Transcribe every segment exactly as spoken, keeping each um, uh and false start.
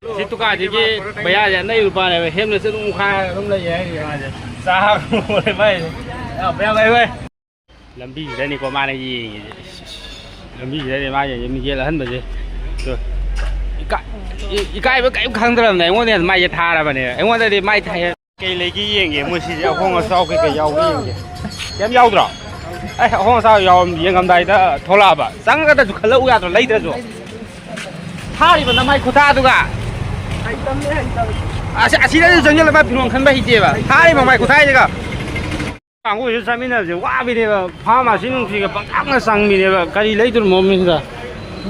ꯁꯤ ꯗꯨꯀꯥꯟꯁꯤꯒꯤ ꯚꯩꯌꯥꯁꯦ ꯑꯅꯩ ꯅꯨꯄꯥꯅꯦꯕ, ꯍꯦꯝꯅꯦꯁ ꯑꯗꯨꯝ ꯈꯥꯏꯔꯒ ꯑꯗꯨꯝ ꯂꯩꯌꯦ ꯍꯥꯏꯔꯤ ꯃꯥꯁꯦ꯫ ꯆꯥꯕ ꯃꯥꯏꯁꯦ꯫ ꯌꯥ, ꯚꯩꯌꯥ, ꯚꯩ, ꯚꯩ꯫ ꯂꯝꯕꯤꯁꯤꯗꯅꯤꯀꯣ ꯃꯥꯅ ꯌꯦꯡꯉꯤꯁꯦ꯫ ꯂꯝꯕꯤꯁꯤꯗꯅꯤ ꯃꯥ ꯌꯦꯡꯉꯤꯁꯦ, ꯃꯤꯡꯁꯦꯜ ꯑꯍꯟꯕꯁꯦ꯫ ꯇꯨ꯫ ꯏꯀꯥꯏ-, ꯏ-, ꯏꯀꯥꯏꯕ ꯀꯔꯤꯝ ꯈꯪꯗ꯭ꯔꯕꯅꯦ꯫ ꯑꯩꯉꯣꯟꯗ ꯍꯦꯟꯅ ꯃꯥꯏꯁꯦ ꯊꯥꯔꯕꯅꯦ꯫ ꯑꯩꯉꯣꯟꯗꯗꯤ ꯃꯥꯏ ꯊꯥꯏ꯫ ꯀꯩ ꯂꯩꯒꯦ ꯌꯦꯡꯒꯦ ꯃꯣꯏ ꯁꯤꯁꯦ, ꯑꯍꯣꯡ ꯑꯆꯥꯎ ꯀꯩꯀꯩ ꯌꯥꯎꯒꯦ ꯌꯦꯡꯒꯦ꯫ ꯀꯩꯝ ꯌꯥꯎꯗ꯭ꯔꯣ? ꯑꯦ, ꯑꯍꯣꯡ ꯑꯆꯥꯎ ꯌꯥꯎꯔꯝ-, ꯌꯦꯡꯉꯝꯗꯥꯏꯗ ꯊꯣꯛꯂꯛꯑꯕ꯫ ꯆꯪꯉꯒꯗꯁꯨ ꯈꯜꯂꯛꯎ ꯌꯥꯗ꯭ꯔꯣ, ꯂꯩꯗ꯭ꯔꯁꯨ? ꯊꯥꯔꯤꯕ ꯅꯃꯥꯏ ꯈꯨꯊꯥꯗꯨꯒ꯫ ꯍꯩꯇꯕꯅꯦ, ꯍꯩꯇꯕꯅꯦ꯫ ꯑꯁꯤ, ꯑꯁꯤꯗꯁꯨ ꯆꯪꯁꯤꯜꯂꯒ ꯃꯥ ꯐꯤꯔꯣꯜ ꯈꯟꯕ ꯍꯩꯇꯦꯕ꯫ ꯊꯥꯔꯤꯕ ꯃꯥꯏ ꯈꯨꯊꯥꯁꯤꯒ꯫ ꯀꯥꯡꯕꯨꯁꯨ ꯆꯠꯃꯤꯟꯅꯕꯁꯦ ꯋꯥꯕꯤꯅꯦꯕ꯫ ꯐꯥꯔꯃꯥꯁꯤ ꯅꯨꯡꯁꯤꯒ ꯄꯪꯆꯪꯗ ꯆꯪꯕꯤꯅꯦꯕ꯫ ꯀꯔꯤ ꯂꯩꯗꯣꯏꯅꯣ ꯃꯣꯃꯤꯁꯤꯗ?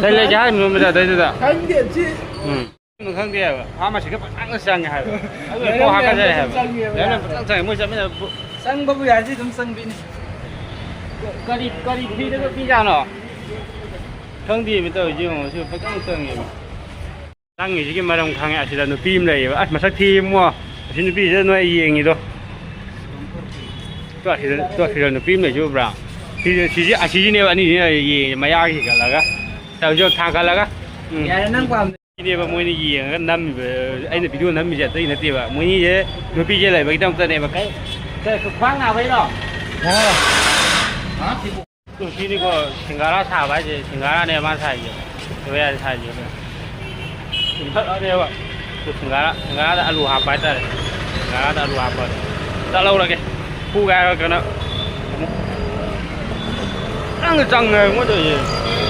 ꯀꯔꯤ ꯂꯩꯒꯦ ꯍꯥꯏꯔꯤꯅꯣ ꯃꯣꯃꯤꯗ ꯑꯗꯩꯗꯨꯗ? ꯈꯪꯗꯦ, ꯁꯤ ꯎꯝ꯫ ꯈꯪꯗꯦ ꯍꯥꯏꯕ꯫ ꯐꯥꯔꯃꯥꯁꯤꯒ ꯄꯪꯆꯪꯗ ꯆꯪꯉꯦ ꯍꯥꯏꯕ꯫ ꯑꯗꯨ ꯂꯩꯔꯝꯃꯦ, ꯀꯣꯛ ꯍꯥꯀꯠꯆꯔꯦ ꯍꯥꯏꯕ꯫ ꯆꯪꯉꯦꯕ꯫ ꯂꯩꯔꯝꯃꯦ, ꯄꯪꯆꯪ ꯆꯪꯉꯦ꯫ ꯃꯣꯏ ꯆꯠꯃꯤꯟꯅꯕ ꯄꯨ-, ꯆꯪꯕꯕꯨ ꯌꯥꯔꯗꯤ ꯑꯗꯨꯝ ꯆꯪꯕꯤꯅꯤ꯫ ꯀꯔꯤ, ꯀꯔꯤ ꯐ꯭ꯔꯤꯗꯒ ꯄꯤꯖꯥꯠꯅꯣ? ꯈꯪꯗꯦꯃꯤ ꯇꯧꯔꯤꯁꯤ ꯌꯦꯡꯉꯣ꯫ ꯁꯤ ꯄꯪꯆꯪ ꯆꯪꯉꯦꯃꯤ꯫ ꯆꯪꯉꯤꯁꯤꯒꯤ ꯃꯔꯝ ꯈꯪꯉꯦ꯫ ꯑꯁꯤꯗ ꯅꯨꯄꯤ ꯑꯃ ꯂꯩꯌꯦꯕ꯫ ꯑꯁ, ꯃꯁꯛ ꯊꯤ ꯏꯕꯨꯡꯉꯣ꯫ ꯑꯁꯤ ꯅꯨꯄꯤꯁꯤꯗ ꯅꯣꯏ ꯌꯦꯡꯉꯤꯗꯣ꯫ ꯇꯣ, ꯑꯁꯤꯗ, ꯇꯣ, ꯑꯁꯤꯗ ꯅꯨꯄꯤ ꯑꯃ ꯂꯩꯁꯤ ꯎꯕ꯭ꯔꯥ? ꯁꯤꯁꯦ, ꯁꯤꯁꯦ, ꯑꯁꯤꯁꯤꯅꯦꯕ ꯑꯅꯤꯁꯤꯅ ꯌꯦꯡꯉꯤ, ꯃꯌꯥꯒꯤ ꯍꯤꯒꯠꯂꯒ꯫ ꯇꯧꯁꯤ ꯊꯥꯡꯒꯠꯂꯒ꯫ ꯎꯝ꯫ ꯌꯥꯔꯦ, ꯅꯪ ꯄꯥꯝꯗꯦ꯫ ꯁꯤꯅꯦꯕ ꯃꯣꯏꯅ ꯌꯦꯡꯉꯒ ꯅꯝꯃꯤꯕ꯫ ꯑꯩꯅ ꯚꯤꯗꯤꯑꯣ ꯅꯝꯃꯤꯁꯦ ꯑꯇꯩ ꯅꯠꯇꯦꯕ꯫ ꯃꯣꯏꯅꯤꯁꯦ ꯅꯨꯄꯤꯁꯦ ꯂꯩꯕꯒꯤꯗꯃꯛꯇꯅꯦꯕ꯫ ꯀꯩ, ꯀꯩ, ꯈ꯭ꯋꯥꯡ ꯅꯥꯕꯩꯔꯣ? ꯍꯥ? ꯁꯤꯅꯤꯀꯣ ꯁꯤꯡꯒꯥꯔꯥ ꯁꯥꯕ ꯍꯥꯏꯁꯦ, ꯁꯤꯡꯒꯥꯔꯥꯅꯦ ꯃꯥ ꯁꯥꯏꯁꯦ, ꯁꯣꯌꯥ ꯁꯥꯏꯁꯦ꯫ ꯁꯤꯡꯒꯥꯔꯥꯅꯦꯕ꯫ ꯁꯤꯡꯒꯥꯔꯥ, ꯁꯤꯡꯒꯥꯔꯥꯗ ꯑꯂꯨ ꯍꯥꯞꯄ ꯍꯥꯏꯇꯥꯔꯦ꯫ ꯁꯤꯡꯒꯥꯔꯥꯗ ꯑꯂꯨ ꯍꯥꯞꯄ꯫ ꯆꯠꯍꯧꯔꯒꯦ꯫ ꯐꯨꯒꯦ ꯍꯥꯏꯔꯒꯅ ꯑꯃꯨꯛ ꯆꯪꯉꯦ, ꯆꯪꯉꯦ ꯃꯣꯏ ꯇꯧꯔꯤꯁꯦ꯫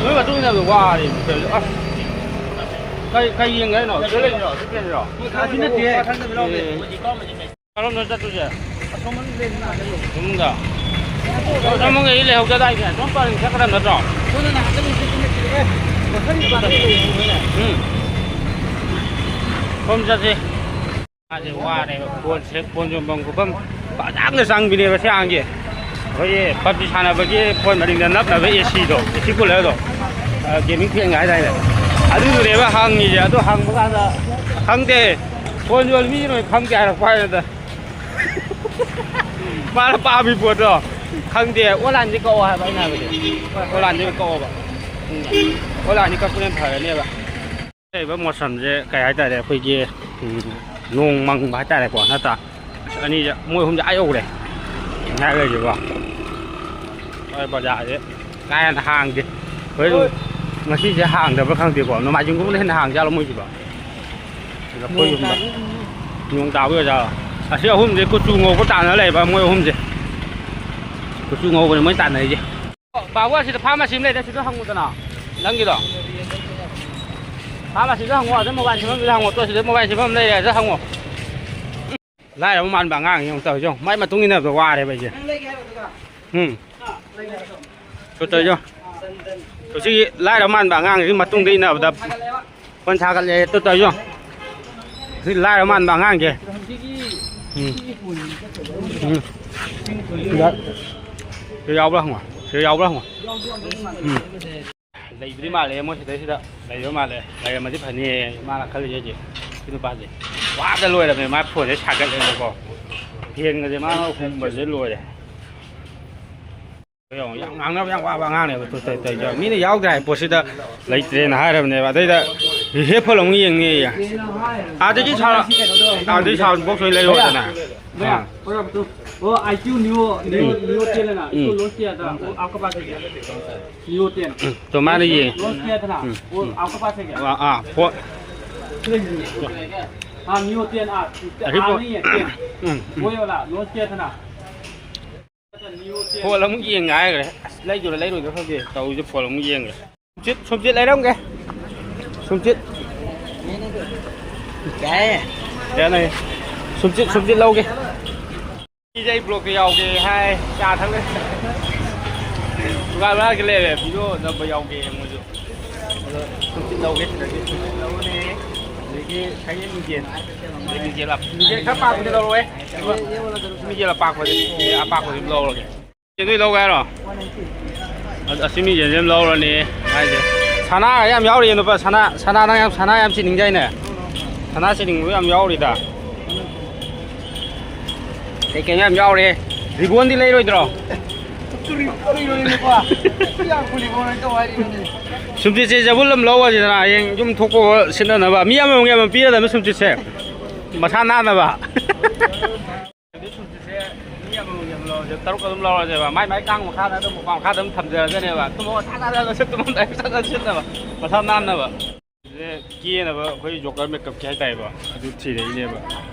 ꯅꯣꯏ ꯃꯇꯨꯡ ꯏꯟꯅꯕꯗ ꯋꯥꯔꯦ꯫ ꯑꯁ꯫ ꯀꯩ, ꯀꯩ ꯌꯦꯡꯒꯦ ꯍꯥꯏꯅꯣ? ꯁꯤꯗ ꯂꯩꯔꯤꯔꯣ? ꯁꯤ ꯆꯦꯟꯁꯤꯔꯣ? ꯑꯁꯤ ꯅꯠꯇꯦ꯫ ꯑꯦ꯫ ꯀꯔꯣꯝꯗ ꯆꯠꯇꯣꯏꯁꯦ? ꯑꯁꯣꯝꯗ ꯂꯩꯍꯧꯗꯗꯥꯏꯅꯦ? ꯑꯗꯣꯝ ꯄꯔꯦꯡ ꯆꯠꯀꯗꯕ ꯅꯠꯇ꯭ꯔꯣ? ꯎꯝ꯫ ꯁꯣꯝ ꯆꯠꯁꯤ꯫ ꯃꯥꯁꯦ ꯋꯥꯔꯦꯕ꯫ ꯐꯣꯟꯁꯦ, ꯐꯣꯟ ꯌꯣꯟꯐꯝ ꯈꯣꯠꯐꯝ ꯄꯪꯆꯪꯗ ꯆꯪꯕꯤꯅꯦꯕ ꯁꯤ ꯑꯉꯥꯡꯁꯦ꯫ ꯑꯩꯈꯣꯏꯒꯤ ꯄꯞꯖꯤ ꯁꯥꯟꯅꯕꯒꯤ ꯐꯣꯟ ꯃꯅꯤꯡꯗ ꯅꯞꯅꯕ ꯑꯦꯁꯤꯗꯣ, ꯑꯦꯁꯤ ꯀꯨꯂꯔꯗꯣ, ꯒꯦꯃꯤꯡ ꯐꯦꯟꯒ ꯍꯥꯏꯗꯥꯏꯅꯦ? ꯑꯗꯨꯗꯨꯅꯦꯕ ꯍꯪꯉꯤꯁꯦ꯫ ꯑꯗꯨ ꯍꯪꯕ ꯀꯥꯟꯗ ꯈꯪꯗꯦ, ꯐꯣꯟ ꯌꯣꯜꯂꯤ ꯃꯤꯁꯤꯅ ꯈꯪꯗꯦ ꯍꯥꯏꯔꯛꯄ ꯍꯥꯏꯅꯗ꯫ ꯃꯥꯅ ꯄꯥꯝꯃꯤ ꯄꯣꯠꯇꯣ ꯈꯪꯗꯦ꯫ ꯑꯣꯟꯂꯥꯏꯟꯗꯤ ꯀꯛꯑꯣ ꯍꯥꯏꯕ ꯑꯩꯅ ꯍꯥꯏꯕꯗꯤ꯫ ꯍꯣꯏ, ꯑꯣꯟꯂꯥꯏꯟꯗꯤ ꯀꯛꯑꯣꯕ꯫ ꯎꯝ꯫ ꯑꯣꯟꯂꯥꯏꯟꯗꯤ ꯀꯛꯄꯅ ꯐꯔꯅꯦꯕ꯫ ꯂꯩꯔꯤꯕ ꯃꯣꯁꯝꯁꯦ ꯀꯩ ꯍꯥꯏꯇꯥꯔꯦ, ꯑꯩꯈꯣꯏꯒꯤ, ꯎꯝ, ꯅꯣꯡ ꯃꯪꯕ ꯍꯥꯏꯇꯥꯔꯦꯀꯣ, ꯅꯠꯇ꯭ꯔꯥ? ꯑꯅꯤꯁꯦ, ꯃꯣꯏ ꯑꯍꯨꯝꯁꯦ ꯑꯥ ꯌꯧꯈ꯭ꯔꯦ ꯍꯥꯏꯔꯒꯁꯨꯀꯣ꯫ ꯍꯣꯏ, ꯕꯖꯥꯔꯁꯦ ꯀꯥ ꯍꯦꯟꯅ ꯍꯥꯡꯗꯦ꯫ ꯍꯣꯏ, ꯉꯁꯤꯁꯦ ꯍꯥꯡꯗꯕ꯭ꯔꯥ ꯈꯪꯗꯦꯀꯣ, ꯅꯣꯡꯃꯥꯏꯖꯤꯡꯒꯨꯝꯕꯅ ꯍꯦꯟꯅ ꯍꯥꯡꯖꯥꯠꯂꯣ ꯃꯣꯏꯁꯤꯕꯣ? ꯂꯐꯣꯏꯒꯨꯝꯕ꯫ ꯅꯣꯡ ꯇꯥꯕꯒꯤ ꯑꯣꯏꯖꯥꯠꯂꯣ? ꯑꯁꯤ ꯑꯍꯨꯝꯁꯦ ꯀꯨꯆꯨ ꯉꯧꯕ ꯇꯥꯟꯅ ꯂꯩꯕ, ꯃꯣꯏ ꯑꯍꯨꯝꯁꯦ꯫ ꯀꯨꯆꯨ ꯉꯧꯕꯅꯦ ꯃꯣꯏ ꯇꯥꯟꯅꯔꯤꯁꯦ꯫ ꯄꯥꯕꯨ, ꯑꯁꯤꯗ ꯐꯥꯔꯃꯥꯁꯤ ꯑꯃ ꯂꯩꯗ, ꯁꯤꯗ ꯍꯪꯉꯨꯗꯅ꯫ ꯅꯪꯒꯤꯗꯣ꯫ ꯐꯥꯔꯃꯥꯁꯤꯗ ꯍꯪꯉꯣ, ꯑꯗ ꯃꯣꯕꯥꯏꯜ ꯁꯦꯝꯐꯝꯗꯨꯗ ꯍꯪꯉꯣ, ꯇꯣ, ꯁꯤꯗ ꯃꯣꯕꯥꯏꯜ ꯁꯦꯝꯐꯝ ꯑꯃ ꯂꯩꯔꯦ, ꯑꯗ ꯍꯪꯉꯣ꯫ ꯂꯥꯏꯔꯕ ꯃꯥꯟꯕ ꯑꯉꯥꯡ ꯌꯦꯡꯉꯨ ꯇꯧꯔꯤꯁꯦ, ꯌꯦꯡꯉꯨ꯫ ꯃꯥꯏ ꯃꯇꯨꯡ ꯏꯟꯅꯕꯗ ꯋꯥꯔꯦꯕ ꯑꯩꯁꯦ꯫ ꯎꯝ꯫ ꯇꯣ ꯇꯧꯔꯤꯁꯦ ꯌꯦꯡꯉꯨ꯫ ꯍꯧꯖꯤꯛꯀꯤ ꯂꯥꯏꯔꯕ ꯃꯥꯟꯕ ꯑꯉꯥꯡꯁꯤꯒꯤ ꯃꯇꯨꯡꯗ ꯏꯟꯅꯕꯗ ꯐꯣꯟ ꯁꯥꯒꯠꯂꯦ꯫ ꯇꯣ ꯇꯧꯔꯤꯁꯦ ꯌꯦꯡꯉꯨ꯫ ꯁꯤ ꯂꯥꯏꯔꯕ ꯃꯥꯟꯕ ꯑꯉꯥꯡꯁꯦ꯫ ꯎꯝ꯫ ꯎꯝ꯫ ꯁꯤꯗ꯫ ꯁꯤꯗ ꯌꯥꯎꯕ꯭ꯔꯥ ꯍꯪꯉꯣ꯫ ꯁꯤꯗ ꯌꯥꯎꯕ꯭ꯔꯥ ꯍꯪꯉꯣ꯫ ꯎꯝ꯫ ꯂꯩꯕꯗꯤ ꯃꯥꯜꯂꯦ, ꯃꯣꯏ ꯁꯤꯗꯩꯁꯤꯗ ꯂꯩꯕ ꯃꯥꯜꯂꯦ꯫ ꯂꯩꯔꯝꯃꯗꯤ ꯐꯅꯤ, ꯃꯥꯅ ꯈꯜꯂꯤꯁꯦ ꯍꯧꯖꯤꯛ꯫ ꯁꯤ ꯅꯨꯄꯥꯁꯦ ꯋꯥꯗ ꯂꯣꯏꯔꯕꯅꯦ, ꯃꯥ ꯐꯣꯟꯁꯦ ꯁꯥꯒꯠꯂꯦꯕꯀꯣ꯫ ꯐꯦꯟꯒꯁꯦ ꯃꯥꯅ ꯍꯨꯝꯕꯁꯦ ꯂꯣꯏꯔꯦ꯫ ꯌꯥꯝ ꯉꯥꯡꯅꯕ ꯌꯥꯝ ꯋꯥꯕ ꯑꯉꯥꯡꯅꯦꯕ꯫ ꯇꯨ ꯇꯧ-, ꯇꯧ-, ꯇꯧ-, ꯃꯤꯅ ꯌꯥꯎꯗ꯭ꯔꯦ ꯍꯥꯏ ꯄꯣꯠꯁꯤꯗ ꯂꯩꯇ꯭ꯔꯦꯅ ꯍꯥꯏꯔꯕꯅꯦꯕ꯫ ꯑꯗꯩꯗ headphone ꯑꯃꯨꯛ ꯌꯦꯡꯅꯦꯌꯦ꯫ ꯑꯥꯗꯒꯤ sound, ꯑꯥꯗꯒꯤ sound box ꯑꯣꯏꯅ ꯂꯩꯔꯣꯗꯅ꯫ भैया, ꯑꯥ꯫ और अब तो वो iQOO Neo, Neo, Neo ten है ना, इसको हम्म। लॉन्च किया था, वो आपके पास है क्या? Neo ten. तो मैंने ये लॉन्च किया था ना, हम्म, वो हम्म। आपके पास है क्या? हाँ, हाँ, फोन। हाँ, Neo टेन, हाँ, अरे, आ वो नहीं है, टेन। हम्म, हम्म। वही वाला लॉन्च किया था ना। Neo ten. ꯐꯣꯟ ꯑꯃꯨꯛ ꯌꯦꯡ ꯉꯥꯏꯈ꯭ꯔꯦ꯫ ꯑꯁ, ꯂꯩꯗꯣꯏꯔꯥ ꯂꯩꯔꯣꯏꯗꯣꯏꯔꯥ ꯈꯪꯗꯦ ꯇꯧꯔꯤꯁꯦ, ꯐꯣꯟ ꯑꯃꯨꯛ ꯌꯦꯡꯈ꯭ꯔꯦ꯫ ꯁꯨꯝꯆꯤꯠ, ꯁꯨꯝꯆꯤꯠ ꯂꯩꯔꯝꯒꯦ꯫ ꯁꯨꯝꯆꯤꯠ꯫ ꯌꯥꯏꯌꯦ꯫ ꯌꯥꯅꯤ꯫ ꯁꯨꯝꯆꯤꯠ, ꯁꯨꯝꯆꯤꯠ ꯂꯧꯒꯦ꯫ ꯁꯤꯁꯦ ꯑꯩ vlogꯇ ꯌꯥꯎꯒꯦ ꯍꯥꯏ, ꯆꯥ ꯊꯛꯂꯦ꯫ ꯗꯨꯀꯥꯟ ꯃꯅꯥꯛꯇ ꯂꯩꯔꯦ, video ꯅꯝꯕ ꯌꯥꯎꯒꯦ ꯃꯣꯏꯁꯨ꯫ ꯑꯗꯣ ꯁꯨꯝꯆꯤꯠ ꯂꯧꯒꯦ ꯁꯤꯗꯒꯤ꯫ ꯁꯨꯝꯆꯤꯠ ꯂꯧꯔꯅꯤ꯫ ꯑꯗꯒꯤ ꯁꯌꯦꯡ ꯃꯤꯡꯖꯦꯜ꯫ ꯑꯗꯩ ꯃꯤꯡꯖꯦꯜ ꯑꯞ-, ꯃꯤꯡꯖꯦꯜ ꯈꯔ ꯄꯥꯛꯄꯗꯤ ꯂꯧꯔꯣꯏ꯫ ꯃꯤꯡꯖꯦꯜ ꯑꯄꯥꯛꯄꯗꯤ, ꯑꯄꯥꯛꯄꯗꯤ ꯑꯗꯨꯝ ꯂꯧꯔꯒꯦ꯫ ꯅꯣꯏ ꯂꯧꯒꯦ ꯍꯥꯏꯔꯣ? ꯑ-, ꯑꯁꯤ ꯃꯤꯁꯦ ꯑꯗꯨꯝ ꯂꯧꯔꯅꯤ ꯍꯥꯏꯁꯦ꯫ ꯁꯅꯥꯒ ꯌꯥꯝ ꯌꯥꯎꯔꯤꯌꯦ ꯅꯨꯄꯥ꯫ ꯁꯅꯥ, ꯁꯅꯥ ꯅꯪ ꯌꯥꯝ, ꯁꯅꯥ ꯌꯥꯝ ꯆꯤꯅꯤꯡꯗꯥꯏꯅꯦ? ꯁꯅꯥ ꯆꯤꯅꯤꯡꯕ ꯌꯥꯝ ꯌꯥꯎꯔꯤꯗ꯫ ꯀꯩ ꯀꯩꯅꯣ ꯌꯥꯝ ꯌꯥꯎꯔꯤ꯫ ꯔꯤꯕꯣꯟꯗꯤ ꯂꯩꯔꯣꯏꯗ꯭ꯔꯣ? ꯀꯔꯤ, ꯀꯔꯤꯅꯣꯅꯦ ꯅꯨꯄꯥ? ꯁꯤ ꯌꯥꯝ ꯀꯨꯂꯤ ꯀꯃꯥꯏꯅ ꯇꯧ ꯍꯥꯏꯔꯤꯕꯅꯦ? ꯁꯨꯝꯆꯤꯠꯁꯦ ꯖꯕꯨꯜ ꯑꯃ ꯂꯧꯔꯁꯤꯗꯅ, ꯍꯌꯦꯡ ꯌꯨꯝ ꯊꯣꯛꯄ ꯁꯤꯟꯅꯅꯕ꯫ ꯃꯤ ꯑꯃꯃꯝꯒꯤ ꯑꯃꯃꯝ ꯄꯤꯔꯗꯕꯅꯤ ꯁꯨꯝꯆꯤꯠꯁꯦ, ꯃꯁꯥ ꯅꯥꯟꯅꯕ꯫ ꯁꯨꯝꯆꯤꯠꯁꯦ ꯃꯤ ꯑꯃꯃꯝꯒꯤ ꯑꯃꯃꯝ ꯂꯧꯔꯁꯦ, ꯇꯔꯨꯛ ꯑꯗꯨꯝ ꯂꯧꯔꯁꯦꯕ꯫ ꯃꯥꯏ ꯃꯥꯏ ꯀꯥꯡ ꯃꯈꯥꯗ ꯑꯗꯨꯝ, ꯃꯄꯥ ꯃꯈꯥꯗ ꯑꯗꯨꯝ ꯊꯝꯖꯔꯁꯅꯦꯕ꯫ ꯇꯨꯝꯃꯣ, ꯊꯥ ꯊꯥ ꯊꯥ ꯁꯤꯠ-, ꯇꯨꯝꯃꯝꯗꯥꯏ ꯁꯠ ꯁꯠ ꯁꯤꯠꯅꯕ, ꯃꯁꯥ ꯅꯥꯟꯅꯕ꯫ ꯁꯤꯁꯦ ꯀꯦꯅꯕ ꯑꯩꯈꯣꯏ ꯖꯣꯀꯔ ꯃꯦꯀꯞꯀꯤ ꯍꯥꯏꯇꯥꯔꯦꯀꯣ, ꯑꯗꯨ ꯊꯤꯔꯛꯏꯅꯦꯕ꯫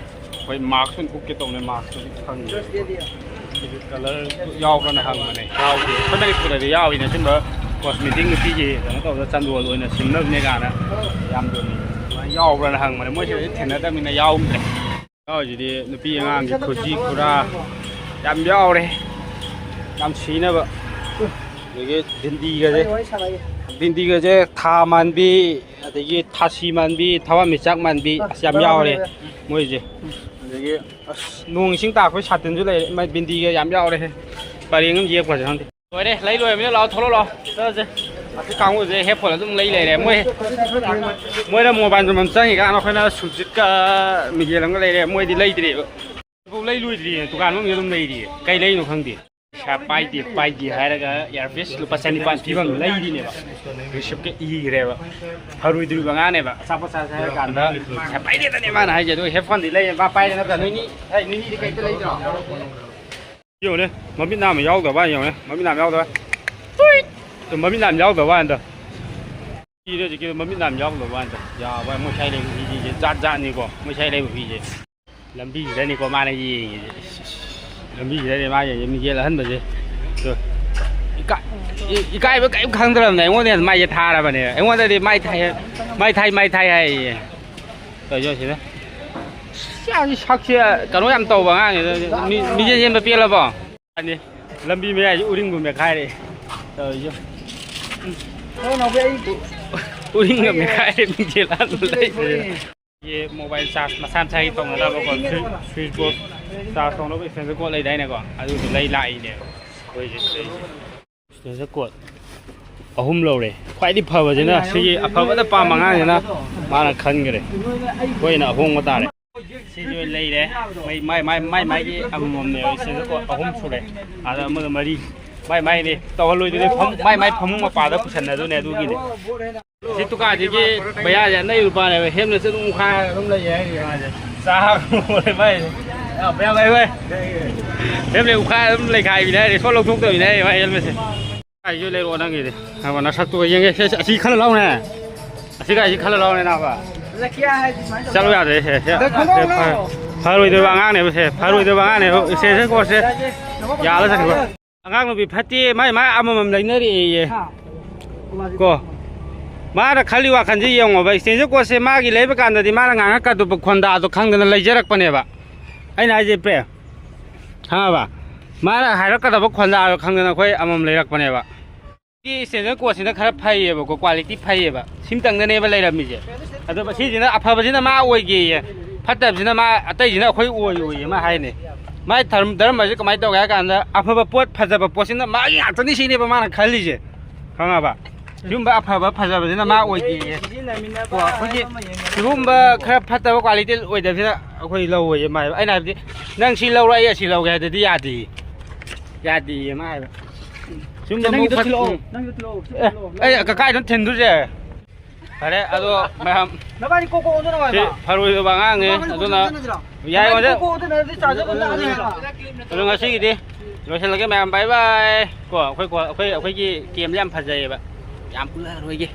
ꯑꯩꯈꯣꯏ ꯃꯥꯛꯁ ꯑꯣꯏꯅ ꯎꯞꯀꯦ ꯇꯧꯕꯅꯦ, ꯃꯥꯛꯁꯇꯨꯗꯤ ꯈꯪꯗꯦ꯫ ꯁꯤꯗꯤ ꯀꯂꯔ ꯌꯥꯎꯕ꯭ꯔꯅ ꯍꯪꯕꯅꯦ, ꯌꯥꯎꯗꯦ꯫ ꯑꯩꯈꯣꯏ ꯃꯅꯤꯄꯨꯔꯗꯗꯤ ꯌꯥꯎꯏꯅꯦ ꯑꯁꯤꯟꯕ ꯀꯣꯁꯃꯦꯇꯤꯛ ꯅꯨꯄꯤꯒꯤ ꯀꯩꯅꯣ ꯇꯧꯕꯗ ꯆꯟꯗꯣꯜ ꯑꯣꯏꯅ ꯁꯤꯟꯅꯕꯅꯦ ꯀꯥꯏꯅ ꯌꯥꯝ ꯌꯣꯟꯅꯩ꯫ ꯑꯗꯨꯃꯥꯏꯅ ꯌꯥꯎꯕ꯭ꯔꯅ ꯍꯪꯕꯅꯦ, ꯃꯣꯏ ꯁꯤꯗꯗꯤ ꯊꯦꯡꯅꯗꯕꯅꯤꯅ ꯌꯥꯎꯗ꯭ꯔꯦ꯫ ꯌꯥꯎꯔꯤꯁꯤꯗꯤ ꯅꯨꯄꯤ ꯑꯉꯥꯡꯒꯤ ꯈꯨꯖꯤ ꯈꯨꯔꯥ ꯌꯥꯝ ꯌꯥꯎꯔꯦ, ꯌꯥꯝ ꯁꯤꯅꯕ꯫ ꯑꯗꯒꯤ ꯗꯤꯟꯗꯤꯒꯁꯦ, ꯗꯤꯟꯗꯤꯒꯁꯦ ꯊꯥ ꯃꯥꯟꯕꯤ, ꯑꯗꯒꯤ ꯊꯥꯁꯤ ꯃꯥꯟꯕꯤ, ꯊꯋꯥꯟꯃꯤꯆꯥꯛ ꯃꯥꯟꯕꯤ, ꯑꯁ, ꯌꯥꯝ ꯌꯥꯎꯔꯦ ꯃꯣꯏꯁꯦ꯫ ꯑꯗꯒꯤ ꯑꯁ, ꯅꯣꯡ ꯏꯁꯤꯡ ꯇꯥꯔꯛꯄꯩ ꯁꯥꯇꯤꯟꯁꯨ ꯂꯩꯔꯦ꯫ ꯏꯃꯥꯏ, ꯕꯤꯟꯗꯤꯒ ꯌꯥꯝ ꯌꯥꯎꯔꯦꯍꯦ꯫ ꯄꯔꯦꯡ ꯑꯃ ꯌꯦꯛꯄꯁꯦ ꯈꯪꯗꯦ꯫ ꯂꯣꯏꯔꯦ, ꯂꯩ ꯂꯣꯏꯔꯕꯅꯤꯅ ꯂꯥꯛꯑꯣ, ꯊꯣꯛꯂꯛꯑꯣ, ꯂꯥꯛꯑꯣ꯫ ꯆꯠꯂꯁꯦ꯫ ꯑꯁꯤ ꯀꯥꯡꯕꯨꯁꯦ ꯍꯦꯠꯐꯣꯟ ꯑꯗꯨꯝ ꯂꯩ ꯂꯩꯔꯦ꯫ ꯃꯣꯏ, ꯃꯣꯏꯅ ꯃꯣꯕꯥꯏꯜ ꯌꯣꯟꯐꯝ ꯆꯪꯉꯤꯀꯥꯟꯗ ꯑꯩꯈꯣꯏꯅ ꯁꯨꯝꯆꯤꯠꯀ ꯃꯤꯒꯦꯜ ꯑꯃꯒ ꯂꯩꯔꯦ꯫ ꯃꯣꯏꯗꯤ ꯂꯩꯗ꯭ꯔꯤꯕ꯫ ꯍꯧꯖꯤꯛꯐꯥꯎ ꯂꯩ ꯂꯣꯏꯗ꯭ꯔꯤꯌꯦ꯫ ꯗꯨꯀꯥꯟ ꯃꯅꯨꯡꯗ ꯑꯗꯨꯝ ꯂꯩꯔꯤꯌꯦ꯫ ꯀꯩ ꯂꯩꯅꯣ ꯈꯪꯗꯦ꯫ ꯄꯩꯁꯥ ꯄꯥꯏꯗꯦ, ꯄꯥꯏꯗꯦ ꯍꯥꯏꯔꯒ ꯏꯌꯥꯔꯄꯤꯁ ꯂꯨꯄꯥ ꯆꯅꯤꯄꯥꯟ ꯄꯤꯕ ꯑꯃ ꯂꯩꯔꯤꯅꯦꯕ꯫ ꯔꯤꯁꯤꯞꯀ ꯏꯈ꯭ꯔꯦꯕ꯫ ꯐꯔꯣꯏꯗ꯭ꯔꯤꯕ ꯑꯉꯥꯡꯅꯦꯕ꯫ ꯑꯆꯥꯄꯣꯠ ꯆꯥꯁꯦ ꯍꯥꯏꯔ ꯀꯥꯟꯗ ꯄꯩꯁꯥ ꯄꯥꯏꯗꯦꯗꯅꯦ ꯃꯥꯅ ꯍꯥꯏꯁꯦ꯫ ꯑꯗꯨꯒ ꯍꯦꯠꯐꯣꯟꯗꯤ ꯂꯩꯌꯦ꯫ ꯃꯥ ꯄꯥꯏꯔꯦ ꯅꯠꯇ꯭ꯔꯥ? ꯅꯣꯏꯅꯤ, ꯍꯩ, ꯅꯣꯏꯅꯤꯗꯤ ꯀꯩꯝꯇ ꯂꯩꯗ꯭ꯔꯣ? ꯌꯦꯡꯉꯨꯅꯦ, ꯃꯃꯤꯠ ꯅꯥꯝꯃ ꯌꯥꯎꯗꯕ ꯋꯥꯅꯤ, ꯌꯦꯡꯉꯨꯅꯦ, ꯃꯃꯤꯠ ꯅꯥꯝꯃ ꯌꯥꯎꯗꯕ꯫ ꯇꯨꯏꯠ! ꯇꯨ, ꯃꯃꯤꯠ ꯅꯥꯝꯃ ꯌꯥꯎꯗꯕ ꯋꯥꯅꯤꯗ꯫ ꯁꯤꯅꯦ ꯍꯧꯖꯤꯛꯀꯤꯗꯣ, ꯃꯃꯤꯠ ꯅꯥꯝꯃ ꯌꯥꯎꯗꯕ ꯋꯥꯅꯤꯗ꯫ ꯌꯥꯕ, ꯃꯣꯏ ꯁ꯭ꯋꯥꯏ ꯂꯩꯕ ꯍꯨꯏꯁꯦ ꯖꯥꯠ ꯖꯥꯠꯅꯤꯀꯣ, ꯃꯣꯏ ꯁ꯭ꯋꯥꯏ ꯂꯩꯕ ꯍꯨꯏꯁꯦ꯫ ꯂꯝꯕꯤꯁꯤꯗꯅꯤꯀꯣ ꯃꯥꯅ ꯌꯦꯡꯉꯤꯁꯦ꯫ ꯏꯁ, ꯏꯁ, ꯏꯁ꯫ ꯂꯝꯕꯤꯁꯤꯗꯅꯦ ꯃꯥ ꯌꯦꯡꯉꯤꯁꯦ, ꯃꯤꯡꯁꯦꯜ ꯑꯍꯟꯕꯁꯦ꯫ ꯇꯨ꯫ ꯏꯀꯥꯏ-, ꯏ-, ꯏꯀꯥꯏꯕ ꯀꯔꯤꯝ ꯈꯪꯗ꯭ꯔꯕꯅꯦ, ꯑꯩꯉꯣꯟꯗ ꯍꯦꯟꯅ ꯃꯥꯏꯁꯦ ꯊꯥꯔꯕꯅꯦ꯫ ꯑꯩꯉꯣꯟꯗꯗꯤ ꯃꯥꯏ ꯊꯥꯏ, ꯃꯥꯏ ꯊꯥꯏ, ꯃꯥꯏ ꯊꯥꯏ ꯍꯥꯏꯌꯦ꯫ ꯇꯧꯔꯤꯁꯦ ꯁꯤꯗ꯫ ꯁꯤ ꯁꯛꯁꯦ ꯀꯩꯅꯣ ꯌꯥꯝ ꯇꯧꯕ ꯑꯉꯥꯡꯅꯤꯗ꯫ ꯃꯤ-, ꯃꯤꯡꯁꯦꯜ ꯌꯦꯡꯕ ꯄꯦꯜꯂꯕꯣ? ꯑꯅꯤ, ꯂꯝꯕꯤ ꯃꯌꯥꯏꯁꯤ ꯎꯔꯤꯡꯕꯨ ꯃꯦꯠꯈꯥꯏꯔꯦ ꯇꯧꯔꯤꯁꯦ꯫ ꯎꯝ꯫ ꯎꯔꯤꯡꯒ ꯃꯦꯠꯈꯥꯏꯔꯦ ꯃꯤꯡꯁꯦꯜ ꯑꯍꯟꯕ ꯂꯩꯕꯁꯤꯗ꯫ ꯁꯤ ꯃꯣꯕꯥꯏꯜ ꯆꯥꯔꯖ ꯃꯁꯥ ꯃꯁꯥꯒꯤ ꯇꯧꯅꯅꯕꯀꯣ, ꯁ꯭ꯋꯤ-, ꯁ꯭ꯋꯤꯆ ꯕꯣꯔꯗ ꯆꯥꯔꯖ ꯇꯧꯅꯕ ꯑꯦꯛꯁꯇꯦꯟꯁꯟ ꯀꯣꯔꯗ ꯂꯩꯗꯥꯏꯅꯦꯀꯣ, ꯑꯗꯨꯗꯣ ꯂꯩ ꯂꯥꯛꯏꯅꯦꯕ ꯑꯩꯈꯣꯏꯁꯦ ꯁꯤꯗꯩꯁꯦ꯫ ꯑꯦꯛꯁꯇꯦꯟꯁꯟ ꯀꯣꯔꯗ ꯑꯍꯨꯝ ꯂꯧꯔꯦ꯫ ꯈ꯭ꯋꯥꯏꯗꯒꯤ ꯐꯕꯁꯤꯅ ꯁꯤꯒꯤ ꯑꯐꯕꯗ ꯄꯥꯝꯕ ꯑꯉꯥꯡꯁꯤꯅ ꯃꯥꯅ ꯈꯟꯈ꯭ꯔꯦ꯫ ꯑꯩꯈꯣꯏꯅ ꯑꯍꯣꯡꯕ ꯇꯥꯔꯦ꯫ ꯁꯤꯁꯨ ꯂꯩꯔꯦ꯫ ꯃꯩ-, ꯃꯥꯏ-, ꯃꯥꯏ-, ꯃꯥꯏ-, ꯃꯥꯏꯒꯤ ꯑꯃꯃꯝꯅꯦꯕ꯫ ꯁꯤꯗ ꯀꯣ ꯑꯍꯨꯝ ꯁꯨꯔꯦ꯫ ꯑꯗ ꯑꯃꯗ ꯃꯔꯤ꯫ ꯃꯥꯏ ꯃꯥꯏꯅꯤ ꯇꯧꯍꯜꯂꯣꯏꯗꯣꯏꯅꯤ꯫ ꯐꯝ-, ꯃꯥꯏ ꯃꯥꯏ ꯐꯃꯨꯡ ꯃꯄꯥꯗ ꯄꯨꯁꯟꯅꯗꯣꯏꯅꯦ ꯑꯗꯨꯒꯤꯅꯦ꯫ ꯁꯤ ꯗꯨꯀꯥꯟꯁꯤꯒꯤ ꯚꯩꯌꯥꯁꯦ ꯑꯅꯩ ꯂꯨꯄꯥꯅꯦꯕ꯫ ꯍꯦꯝꯂꯦꯠꯁꯦ ꯑꯗꯨꯝ ꯎꯈꯥꯏꯔꯒ ꯑꯗꯨꯝ ꯂꯩꯌꯦ ꯍꯥꯏꯔꯤ ꯃꯥꯁꯦ꯫ ꯆꯥꯕ ꯃꯣꯏ ꯃꯥꯏꯁꯦ꯫ ꯑ, ꯚꯩꯌꯥ, ꯚꯩꯌꯥ, ꯚꯩꯌꯥ꯫ ꯍꯦꯝꯂꯦꯠ ꯎꯈꯥꯏ ꯑꯗꯨꯝ ꯂꯩꯈꯥꯏꯕꯤꯅꯦ ꯍꯥꯏꯔꯤ꯫ ꯁꯣ ꯂꯧꯊꯣꯛꯇꯕꯤꯅꯦ ꯍꯥꯏꯔꯤ ꯃꯥꯏ ꯍꯦꯜꯃꯦꯠꯁꯦ꯫ ꯑꯩꯁꯨ ꯂꯩꯔꯛꯑꯣ ꯅꯪꯒꯤꯗꯤ꯫ ꯉꯥꯏꯈꯣ, ꯅꯁꯛꯇꯨꯒ ꯌꯦꯡꯒꯦ꯫ ꯁꯦ, ꯁꯦ, ꯑꯁꯤ ꯈꯜꯂ ꯂꯥꯎꯅꯦ꯫ ꯑꯁꯤꯒ ꯑꯁꯤ ꯈꯜꯂ ꯂꯥꯎꯅꯦ, ꯅꯥꯕ꯫ ꯆꯠꯂꯨ ꯌꯥꯗ꯭ꯔꯦ, ꯁꯦ, ꯁꯦ꯫ ꯁꯦ, ꯐ-, ꯐꯔꯣꯏꯗꯣꯏꯕ ꯑꯉꯥꯡꯅꯦꯕ, ꯁꯦ꯫ ꯐꯔꯣꯏꯗꯣꯏꯕ ꯑꯉꯥꯡꯅꯦꯕ꯫ ꯁꯦ, ꯁꯦ, ꯀꯣ, ꯁꯦ꯫ ꯌꯥꯜꯂ ꯆꯠꯈꯤꯕ꯫ ꯑꯉꯥꯡ ꯅꯨꯄꯤ ꯐꯠꯇꯦ, ꯃꯥꯏ, ꯃꯥꯏ ꯑꯃꯃꯝ ꯂꯩꯅꯔꯛꯑꯦꯌꯦ꯫ ꯍꯥ꯫ ꯀꯣ꯫ ꯃꯥꯅ ꯈꯜꯂꯤ ꯋꯥꯈꯜꯁꯦ ꯌꯦꯡꯉꯣꯕ, extension cord ꯁꯦ ꯃꯥꯒꯤ ꯂꯩꯕ ꯀꯥꯟꯗꯗꯤ ꯃꯥꯅ ꯉꯥꯡꯉꯛꯀꯗꯕ ꯈꯣꯟꯗꯥꯗꯣ ꯈꯪꯗꯅ ꯂꯩꯖꯔꯛꯄꯅꯦꯕ꯫ ꯑꯩꯅ ꯍꯥꯏꯁꯦ ꯄ꯭ꯔꯦꯝ, ꯈꯪꯉꯕ? ꯃꯥꯅ ꯍꯥꯏꯔꯛꯀꯗꯕ ꯈꯣꯟꯗꯥꯗꯣ ꯈꯪꯗꯅ ꯑꯩꯈꯣꯏ ꯑꯃꯃꯝ ꯂꯩꯔꯛꯄꯅꯦꯕ꯫ ꯁꯤ extension cord ꯁꯤꯅ ꯈꯔ ꯐꯩꯌꯦꯕꯀꯣ, quality ꯐꯩꯌꯦꯕ꯫ ꯁꯤꯝꯇꯪꯗꯅꯦꯕ ꯂꯩꯔꯝꯃꯤꯁꯦ꯫ ꯑꯗꯣ ꯁꯤꯁꯤꯅ ꯑꯐꯕꯁꯤꯅ ꯃꯥ ꯑꯣꯏꯒꯦꯌꯦ, ꯐꯠꯇꯕꯁꯤꯅ ꯃꯥ, ꯑꯇꯩꯁꯤꯅ ꯑꯩꯈꯣꯏ ꯑꯣꯏ ꯑꯣꯏꯌꯦ ꯃꯥ ꯍꯥꯏꯅꯦ꯫ ꯃꯥꯏ ꯙꯔꯃ-, ꯙꯔꯃꯁꯦ ꯀꯃꯥꯏꯅ ꯇꯧꯒꯦ ꯍꯥꯏ ꯀꯥꯟꯗ, ꯑꯐꯕ ꯄꯣꯠ, ꯐꯖꯕ ꯄꯣꯠꯁꯤꯅ ꯃꯥꯒꯤ ꯉꯥꯛꯇꯅꯤ ꯁꯤꯅꯦꯕ ꯃꯥꯅ ꯈꯜꯂꯤꯁꯦ, ꯈꯪꯉꯕ? ꯁꯤꯒꯨꯝꯕ ꯑꯐꯕ ꯐꯖꯕꯁꯤꯅ ꯃꯥ ꯑꯣꯏꯒꯦꯌꯦ꯫ ꯀꯣ, ꯑꯩꯈꯣꯏꯒꯤ ꯁꯤꯒꯨꯝꯕ ꯈꯔ ꯐꯠꯇꯕ quality ꯑꯣꯏꯗꯕꯁꯤꯅ ꯑꯩꯈꯣꯏ ꯂꯧꯑꯣꯌꯦ ꯃꯥ ꯍꯥꯏꯕ꯫ ꯑꯩꯅ ꯍꯥꯏꯕꯗꯤ, "ꯅꯪ ꯁꯤ ꯂꯧꯔꯣ, ꯑꯩ ꯑꯁꯤ ꯂꯧꯒꯦ" ꯍꯥꯏꯗꯗꯤ ꯌꯥꯗꯦꯌꯦ꯫ ꯌꯥꯗꯦꯌꯦ ꯃꯥ ꯍꯥꯏꯕ꯫ ꯁꯨꯝꯕ ꯅꯪꯒꯤꯗꯣ ꯃꯧ ꯐꯠ-, ꯊꯤꯜꯂꯛꯑꯣ, ꯎꯝ꯫ ꯅꯪꯒꯤꯗꯣ ꯊꯤꯜꯂꯛꯑꯣ, ꯁꯤ ꯑꯦ, ꯊꯤꯜꯂꯛꯑꯣ, ꯅꯪ ꯑꯩ ꯀꯀꯥꯏꯗꯣ ꯊꯤꯟꯗꯣꯏꯁꯦ? ꯐꯔꯦ, ꯑꯗꯣ ꯃꯌꯥꯝ ꯅꯕꯥꯅꯤ ꯀꯣꯛ ꯀꯣꯛ ꯑꯣꯟꯊꯣꯛꯅꯕ ꯁꯤ ꯍꯥꯏꯕ? ꯐꯔꯣꯏꯗꯕ ꯑꯉꯥꯡꯅꯦ, ꯅꯕꯥꯅꯤ ꯀꯣꯛ ꯑꯗꯨꯅ ꯀꯣꯛ ꯑꯣꯟꯊꯣꯛꯅꯁꯤꯔꯣ? ꯌꯥꯏ, ꯅꯕꯥꯅꯤ ꯑꯣꯟꯊꯣꯛ-, ꯀꯣꯛ ꯀꯣꯛ ꯑꯣꯟꯊꯣꯛꯅꯔꯗꯤ ꯆꯥꯔꯖꯔ ꯂꯣꯏ ꯂꯥꯛꯑꯅꯤ ꯍꯥꯏꯕ? ꯑꯗꯣ ꯉꯁꯤꯒꯤꯗꯤ ꯂꯣꯏꯁꯤꯜꯂꯒꯦ ꯃꯌꯥꯝ, bye bye꯫ ꯀꯣ, ꯑꯩꯈꯣꯏ ꯀꯣ-, ꯑꯩꯈꯣꯏ, ꯑꯩꯈꯣꯏꯒꯤ camp ꯁꯦ ꯌꯥꯝ ꯐꯖꯩꯌꯦꯕ, ꯌꯥꯝ ꯀꯨꯜꯍꯔꯣꯏꯒꯦ꯫